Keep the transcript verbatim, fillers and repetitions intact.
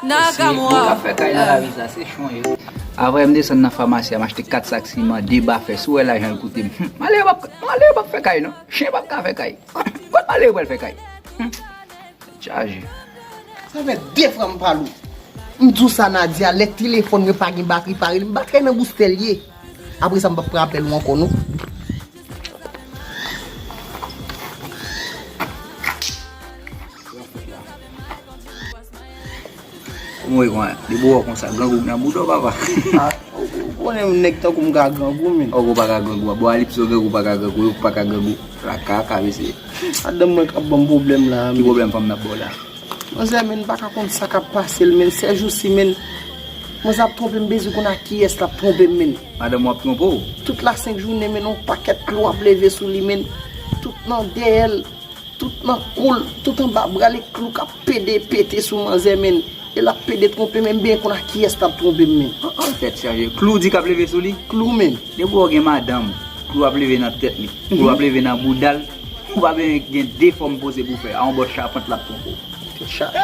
Nakamura. Moun k ap fè kay nan lavi sa, se chon yo. Apre m desann nan famasi a, m achte kat sak siman, de bafè. Si w wè lajan l koute m, hmm, malere p ap, malere p ap fè kay non. Chen p ap ka fè kay. Kot malere pral fè kay? Hmm. Tèt chaje. Sa fè de fwa m pa lou. M di w sa Nadia, lè telefòn mwen pa gen batri, pa rele m, batri nan boustè l ye. Apre sa, m p ap pran apèl ou ankò non. Kòman w ye konsa? Depi w wè w konsa, grangou nan bouda w, papa. Ah, ou konnen nèg tankou m ka grangou, men. Òk ou pa ka grangou. Bon, Alipso grangou pa ka grangou, yo pa ka grangou. Traka, ka mesye. Madanm mwen k ap ban m pwoblèm la, men. Ki pwoblèm fanm nan ap ba w la? Manzè, men, m pa ka konn sa k ap pase l, men. Sèjousi, men, manzè ap twonpe m, bezwen konn ak kiyès l ap twonpe m, men. Madanm w ap twonpe w? Tout la senk jounen, men, yon pakèt klou ap leve sou li, men. Tout nan dèyè l. Tout nan kou l, tout anba bra l, e klou k ap pede pete sou manzè, men. E l ap pede twonpe, men m byen konn ak kiyès l ap twonpe m, men. An, an, tèt chaje. Klou di k ap leve sou li? Klou, men. Depi w gen madanm, klou ap leve nan tèt li. Klou ap leve nan bouda l. Ou pa bezwen gen de fòm poze pou fè. A yon bò chapant l ap twonpe w. Tèt chaje.